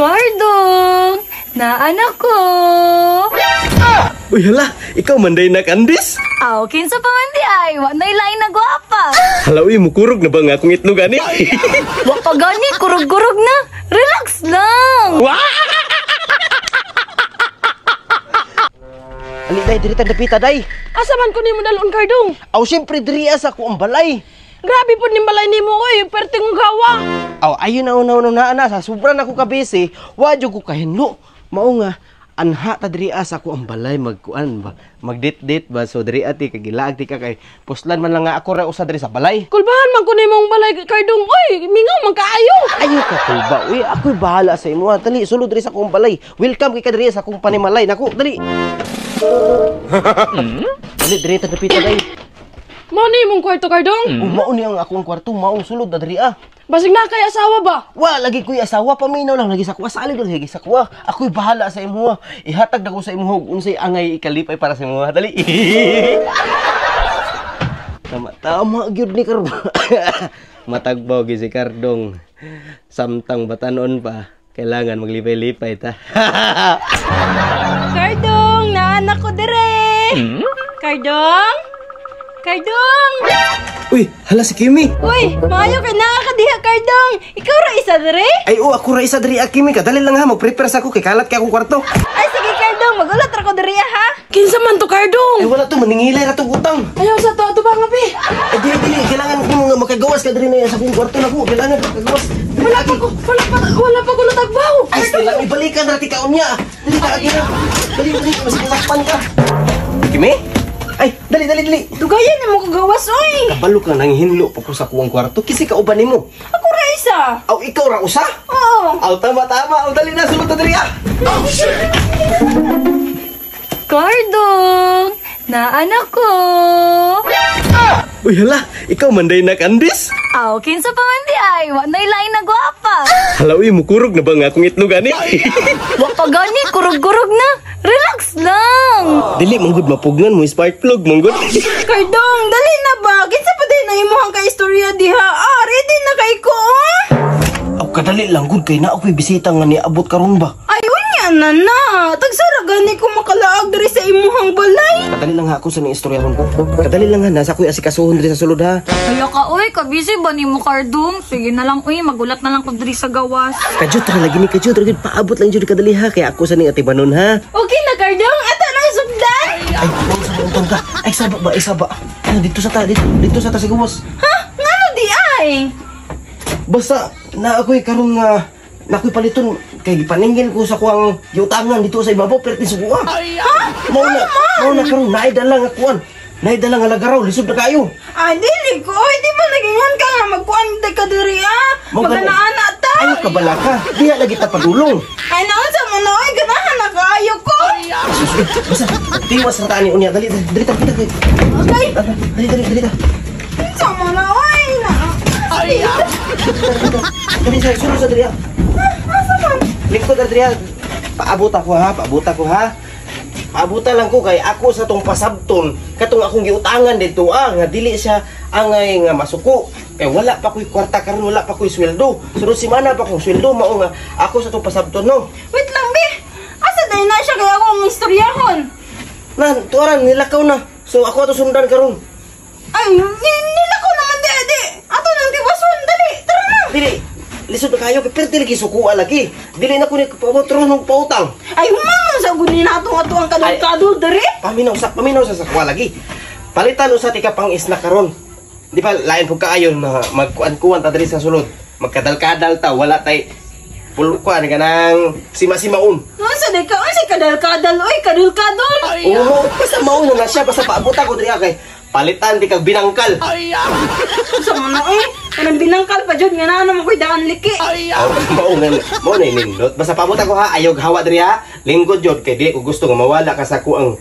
Kardong, naanak ko. Uy, hala, ikaw manday na kandis? Aw, kinsa pa man di ay, wa na'y lain na gwapa. Hala, uy, mukurog na ba nga akong itlog ani? Wa pa gani, kurog-kurog na. Relax lang. Ali, day, diri ta dapita, day. Asa man ko nimo dalon, Kardong? Aw, siyempre, diri sa ako ang balay. Grabe po ning balay nimo oy, perting gawa. Aw, ayun na una una na sa sobra na ko kabisi, wa jud ko kahinlo. Mao nga anha ta diri sa ako ang balay magkuan ba, magdit-dit ba, so diri ati kagilaag ti ka kay puslan man lang nga ako ra usa diri sa balay. Kulbahan man ko nimong balay, Kardong oy, mingaw man kaayo. Ayo ka kulba, uy, ako'y bahala sa imo. Dali, sulod diri sa akong balay. Welcome kay ka diri sa akong panimalay. Nako, dali. Dali diri ta dapita day. Mao ni imong kwarto, Kardong? Mao ni ang akong kwarto, maong sulod na diri ah. Basig na kay asawa ba? Wa lagi ko'y asawa, paminaw lang lagi sa kuwa, salig lang lagi sa kuwa. Ako'y bahala sa imo. Ihatag na ko sa imo og unsay angay ikalipay para sa imo. Dali. Tama tama gyud ni Kardong. Matagbaw gyud si Kardong. Samtang batanon pa, kailangan maglipay-lipay ta. Kardong, naanak ko dire. Kardong? Kardong! Uy, hala si Kimi. Uy, maayo kay nakakadiha, Kardong. Ikaw ra isa dire? Ay, oh, ako ra isa diri, Kimi. Kadali lang ha, mag-prepare sa ako kay kalat kay akong kwarto. Ay, sige, Kardong, magulat ra ko diri ha. Kinsa man to, Kardong? Ay, wala to, maningilay ra tong utang. Ayaw sa to, ato ba nga bi? Ay, dili, dili, kailangan ko nga makagawas ka diri na sa akong kwarto nako. Kailangan makagawas. Wala pa ko, wala pa, wala pa ko natagbaw. Ay, stila, ibalikan ra ti kaon niya. Dali ka, Kimi. Dali, dali, mas masakpan ka. Kimi? Ay, dali, dali, dali. Dugayan nimo kagawas, oy. Kabalo ka nang hinlo pa ko sa kuwang kwarto. Kasi kauban nimo. Ako ra isa. Aw, ikaw ra usa? Oo. Aw, tama, tama. Aw, dali na, sulod na dali ah. Oh, shit! Kardong, naanak ko. Uy, hala, ikaw manday na kandis? Aw, kinsa pa man di ay, wa na'y lain na gwapa. Hala, uy, mukurog na ba nga akong itlog ani? Wa pa gani, kurog-kurog na. Relax lang. Dili, manggod mapugnan mo, spark plug, manggod. Kardong, dali na ba? Kinsa pa din ang imuhang ka-istorya diha? Ah, ready na kay ko, ah? Aw, kadali lang, gud kay na ako'y bisita nga niabot karon ba? Ay, unya na na. Tagsara gani ko makalaag diri sa imuhang balay. Kadali lang ha ako sa ning istoryahon ko. Kadali lang ha, nasa ako'y asikasuhon diri sa sulod ha. Hala ka, uy, kabisi ba ni mo, Kardong? Sige na lang, uy, magulat na lang ko diri sa gawas. Kajut ra lagi ni kajut, ra gid paabot lang jud kadali ha, kaya ako sa ning atibanon ha. Okay na, Kardong, ato na sugdan. Ay, sa buntong ka. Ay, saba ba, ay saba. Ano, dito sa ta, dito, dito sa ta sa gawas. Ha? Ngano di ay? Basta na ako'y karon nga na ako'y paliton kay gipaningil ko sa kuang giutangan dito sa ibabaw perti sukuha. Ha? Mao na karon naay dala nga kuan. Naay dala nga lagaraw, lisod na kayo. Ay, dili ko. Oy, di ba nagingon ka nga magkuan di ka diri ah? Magana-ana ta. Ayo ka bala ka. Diha lagi ta padulong. Ay, naunsa mo na oy, ganahan na kaayo ko. Sus, basta tiwas ra ta ani unya. Dali, dali ta kita. Okay. Dali, dali, dali ta. Unsa mo na oy? Na. Ay. Dali sa sulod sa diri. Asa man? Lingkod diri. Paabot ako ha, paabot ako ha. Paabutan lang ko kay ako sa tong pasabton katong akong giutangan didto ah nga dili siya angay nga masuko kay wala pa koy kwarta karon, wala pa koy sweldo. Sunod semana pa kong sweldo, mao nga ako sa tong pasabton no. Wait lang be. Asa day na siya kay akong istoryahon? Nan, tuaran nilakaw na. So ako ato sundan karon. Ay, nilakaw naman di di. Ato nang tiwason, dali. Tara na. Dili. Lisod na kayo kay perti lagi sukuha lagi. Dili na ko ni pautron og pautang. Ay, humamon sa gud ni nato ato ang kadul-kadul diri. Paminaw sa sakuha lagi. Palitan usa ti ka pang isna karon. Di ba lain pud kaayo na magkuan-kuan ta diri sa sulod. Magkadal-kadal ta, wala tay pulkuan kanang sima-simaon. Unsa day ka? Unsa kadal-kadal oy, kadul-kadul. Oo, basta mao na siya, basta paabot ako diri kay palitan di kag binangkal. Unsa man na oy? Kanang binangkal pa jud nga naa naman koy daan liki. Mao nga mao na nindot. Basta paabot ako ha, ayog hawa diri ha. Lingkod jud kay dili ko gusto nga mawala ka sa kuang.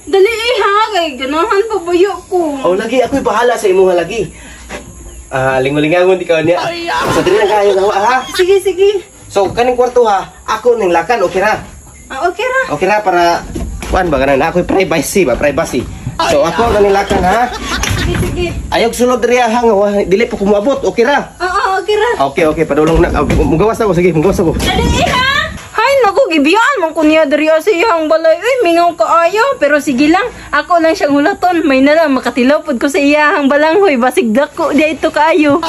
Dali eh ha, kay ganahan pa bayo ko. Oh, lagi ako'y bahala sa imuha lagi. Ah, lingolingangon di ka niya. Basta diri lang kayo hawa ha. Sige, sige. So kaning kwarto ha, ako ning lakan, okay ra. Ah, okay ra. Okay ra para kuan ba kanang ako'y privacy ba, privacy. So ako na nilakan ha. Sige, sige. Ayog sulod diri ha nga dili pa kumuabot, okay ra. Oo, okay ra. Okay, okay, padulong na. Mugawas ako, sige, mugawas ako. Dali eh ha. Naku, gibiyaan man ko niya diri sa iyang balay. Uy, mingaw kaayo. Pero sige lang, ako lang siyang hulaton. May na lang, makatilaw pod ko sa iyang balanghoy. Basig dako di ito kaayo.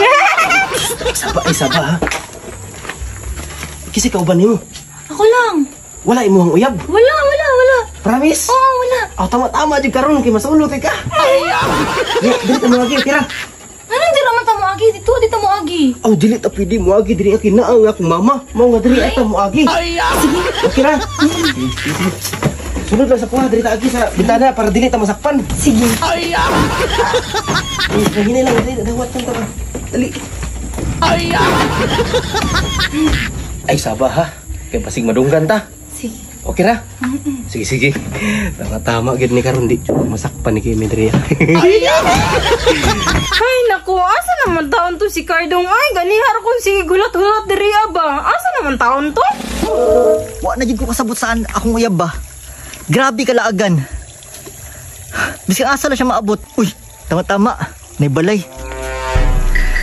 Saba ay saba ha. Kasi kauban nimo. Ako lang. Wala imuhang uyab. Wala, wala, wala. Promise? Oo, wala. Aw, tama-tama jud karon kay masulot ka. Di, dili ta moagi tira. Anong dira man ta moagi dito? Dito moagi. Aw, dili ta pwede moagi diri kay naa ang akong mama. Mao nga diri ata moagi. Sige. Okay ra. Sige. Sunod lang sa kuha diri ta agi sa bintana para dili ta masakpan. Sige. Ay, hinay lang dili dawat lang ta ba. Dali. Ay saba ha. Kay basig madunggan ta. Sige. Okay ra? Sige, sige. Tama-tama gyud ni karon di jud masakpan ni Kimi diri. Ay, naku, asa naman taon to si Cardong? Ay, ganihar kung sige gulat-hulat diri ba? Asa naman taon to? Wa na jud ko kasabot saan akong uyab ba. Grabe kalaagan. Bisag asa lang siya maabot. Uy, tama-tama. Nay balay.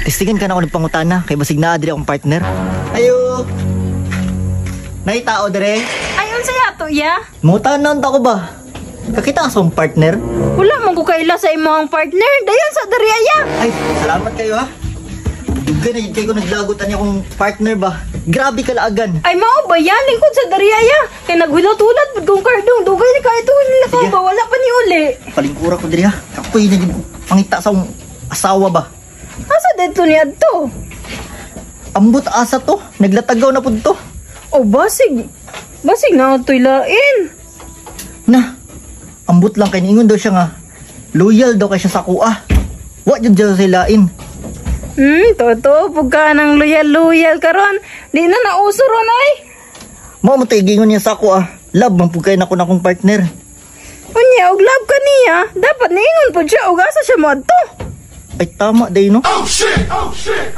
Testingan ka na ako ng pangutana kay basig naa diri akong partner. Ayo. Nay tao dire. Ay, unsa yato ya? Mangutana unta ko ba? Kakita ka sa akong partner? Wala man ko kaila sa imong partner. Dayon sa diri ya. Ay, salamat kayo ha. Dugay na jud kayo ko naglagot ani akong partner ba. Grabe kalaagan. Ay, mao ba yan? Lingkod sa diri ya. Kay naghulat-hulat pud kong Cardong. Dugay ni kayo nila ko Sige. ba? Wala pa ni uli. Palingkura ko diri ha. Kapoy na jud ko pangita sa akong asawa ba. Asa dito ni adto? Ambot asa to. Naglatagaw na pud to. O basig. Basig na to'y lain. Na, ambot lang kay niingon daw siya nga. Loyal daw kay siya sa kuha. Wa jud siya sa lain. Totoo pug ka ng loyal-loyal karon. Di na nauso ron ay. Mao mo tay giingon niya sa kuha. Love man pud kay nako na akong partner. Unya, og love ka niya. Dapat niingon pud siya og asa siya moadto. Ay tama day no. Oh shit! Oh shit!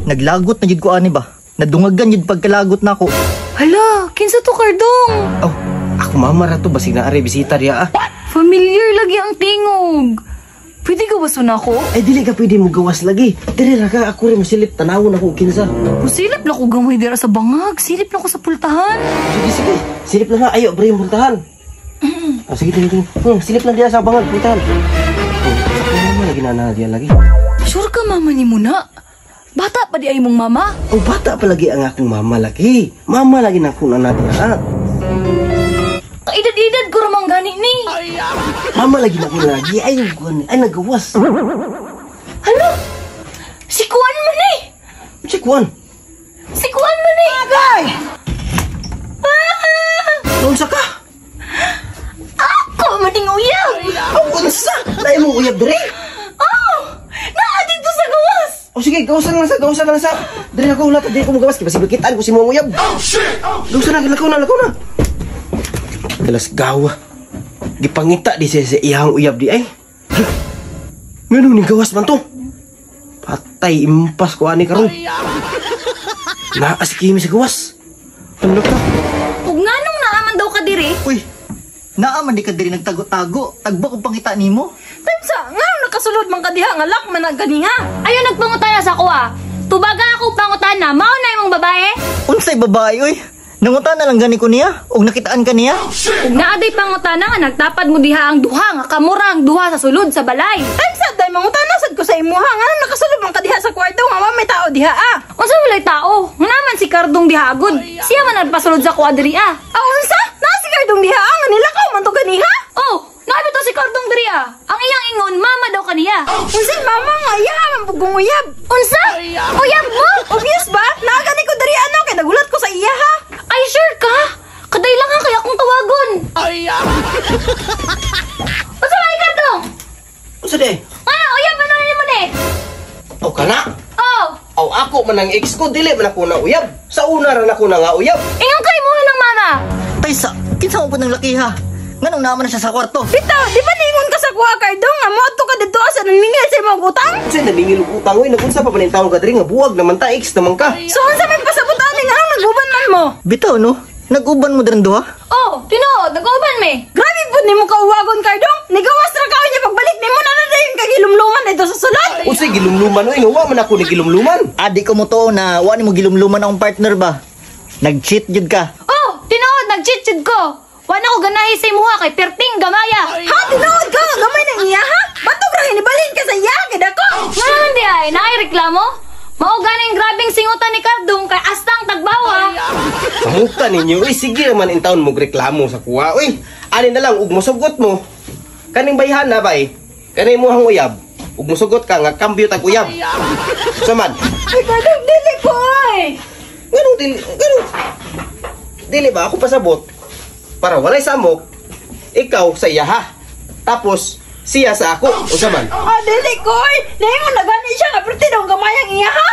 Naglagot na jud ko ani ba. Nadungagan jud pagkalagot nako. Hala, kinsa to Cardong? Oh, ako mama ra to basig naa bisita diya ah. Familiar lagi ang tingog. Pwede gawason ako? Ay dili ka pwede mo gawas lagi. Diri ra ka ako rin mosilip tanawon ako kinsa. Silip na ko gamay dira sa bangag. Silip na ko sa pultahan. Sige sige. Silip lang ha ayo bre puntahan. Oh, sige dili dili. Silip lang diya sa bangag puntahan. Oh, ako mama lagi na diya lagi. Sure ka mama ni muna? Bata pa di ay mong mama? Oh, bata pa lagi ang akong mama lagi. Mama lagi na akong nana diya. Kaedad-edad ko ramang gani ni. Mama lagi na akong lagi. Ay, ay nagawas. Hala! Si Kuan man eh! Si Kuan. Si Kuan man eh! Agay! Ah! Unsa ka? Ako maning uyab! Oh, unsa? Dai mong uyab diri? Oh! Naa dito sa gawas! Oh, sige, gawsan lang sa, gawsan lang sa. Diri ako ulat, diri ko magawas kay basig makitaan ko si mong uyab. Oh shit. Oh shit. Gawsan na, lakaw na, lakaw na. Galas gawa. Gipangita di siya sa iyang uyab di ay. Ngano ning gawas man to? Patay impas ko ani karon. Naa si Kimi sa gawas. Ano ka? Ug nganong naaman daw ka diri? Uy, naa man di ka diri nagtago-tago. Tagba kong pangita nimo. Tansa, nga nakasulod man ka diha nga lak man ang ganiha. Ayo nagpangutana sa ako ah. Tubaga ako pangutana, mao na imong babae? Unsay babae oy? Nangutana lang gani ko niya ug nakitaan ka niya. Ug naa day pangutana nga nagtapad mo diha ang duha nga kamura ang duha sa sulod sa balay. Tansa, day mangutana sad ko sa imuha nga nakasulod man ka diha sa kwarto nga wa may tao diha ah. Unsa walay tao? Nga naman si Cardong diha agud. Siya man nagpasulod sa kuha diri ah. Ah, unsa? Naa si Cardong diha ah, nga nilakaw man to ganiha? Oh, naa bitaw si Cardong diri ah. Ang iyang ingon mama daw kaniya. Unsa mama nga iya man pugong uyab. Unsa? Uyab mo? Obvious ba? Naa gani ko diri ano kay nagulat ko sa iya ha. Ay sure ka? Kaday lang ha kaya akong tawagon. Unsa man Cardong? Unsa di? Ah, uyab man ni mo ni. Oh, kana? Oh, Aw ako man ang ex ko dili man ako na uyab. Sa una ra nako na nga uyab. ingon kay mo ng mama. Tay sa kinsa mo pud nang laki ha? Nganong naa man na siya sa kwarto? Bitaw, di ba niingon ka sa kuha Cardong nga moadto ka didto sa naningil sa imong utang? Unsa naningil og utang oy nagunsa pa man taon ka diri nga buwag naman ta ex naman ka. So unsa may pasabot ani nga naguban man mo? Bitaw no. Nag-uban mo diri duha? Oh, tinuod, nag-uban me. Grabe pud nimo kauwagon Cardong. Nigawas ra ka niya pagbalik nimo na na dayon kag hilumluman dito sa sulod. Unsay gilumluman oy nga wa man ako ni gilumluman. Adi ko mo to na wa nimo gilumluman akong partner ba? Nag-cheat jud ka. Oh, jud ko. Wa na ko ganahi sa imuha kay perting gamaya. Ha, tinuod ka nga gamay ng iya ha? Batok ra hinibalhin ka sa iya kay dako. Nga naman di ay, naay reklamo? Mao ganing grabeng singutan ni Kardong kay astang tagbawa. Kamuta ninyo, uy, sige naman in town mo reklamo sa kuha. Uy, ani na lang, ug mosugot mo. Kaning bayhan na bay. Kaning mo uyab. Ug mosugot ka nga kambyo tag uyab. Sa man. Ay, Kardong, dili ko ay. Nganong dili, nganong dili ba ako pasabot para walay samok, ikaw sa iya ha. Tapos siya sa ako. Unsa man? Ah, dili ko ay. Naingon na gani siya nga perti daw gamay ang iya ha?